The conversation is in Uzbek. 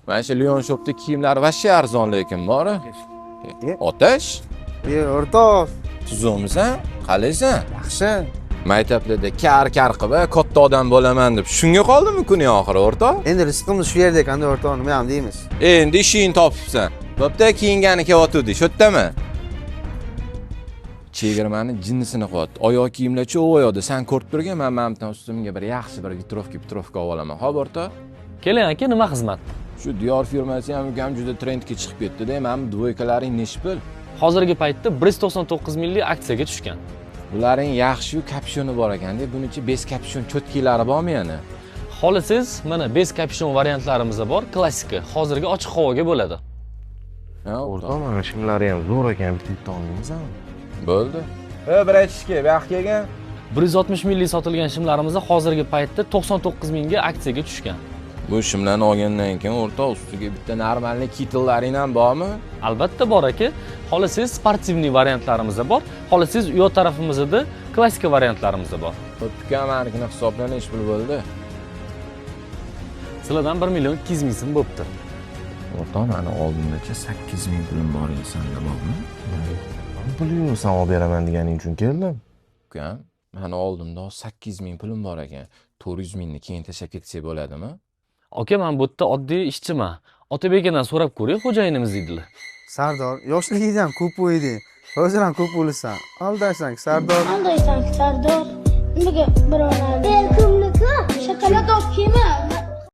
Mana shu Lion Shop'da kiyimlar вообще arzon lekin bor. Otash, E, o'rtoq, tuzukmisan? Qalaysan? Yaxshi. Maktablarda kar kar qilib, katta odam bo'laman deb shunga qoldimi kuning oxiri, o'rtoq? Endi rizqimiz shu yerda ekanda, o'rtoq, nima ham deymiz. Endi ishingni topibsan. Bo'pti, kiyingani kelyotgandik, shu yerdami? Chegirmani jinnisini qilyapti. Oyoq kiyimlar cho'g' oyoqda. San ko'rib turgan, man mana bundan ustimga bir yaxshi bir ветровка, petrovka olib olaman. Xo'p, o'rtoq? Keling aka, nima xizmat? Shu Dior firmasi ham ukam juda trendga chiqib ketdi-da. Mana bu двойка laring nechi pul? Hozirgi paytda 199 minglik aksiyaga tushgan. Bularning yaxshi kapshoni bor ekanda, bunichi без капюшон чёткий lari bormi yana? Xohlasangiz, mana без капюшон variantlarimiz bor, klassika. Hozirgi ochiq havoga bo'ladi. Ha, o'rtoq. O'rtoq, mana shimlari ham zo'r ekan, bitta bitta olmaymizmi? Bo'ldi. E, bir aytishga, bu yoqqa kelgin. 160 minglik sotilgan shimlarimiz hozirgi paytda 99 mingga aksiyaga tushgan. Bu shimlarni olgandan keyin, o'rtoq, ustiga bitta нормальный kitellaring ham bormi? Albatta bor aka. Xohlasangiz, спортивный variantlarimiz bor. Xohlasangiz, u yoq tarafimizda klassika variantlarimiz bor. Bo'pti, manikini hisobla, nechi pul bo'ldi? Sizlardan 1 million 200 ming so'm bo'pti. O'rtoq, mani oldimdacha 8 ming pulim bor edi, senda bormi? Pul yo'q, san olib beraman deganing uchun keldim. Ukam, mani oldimda 8 ming pulim bor ekan. 400 mingni keyin tashlab ketsak bo'ladimi? Aka, men bu yerda oddiy ishchiman. Otabek akadan so'rab ko'ring, xo'jayinimiz deydilar. Sardor, yoshligingda ham ko'p o'yding. Hozir ham ko'p o'lasan. Aldaysan, Sardor. Aldaysan, Sardor. Nimaga birovlarni? Kimniki? Shokolad olib kelma.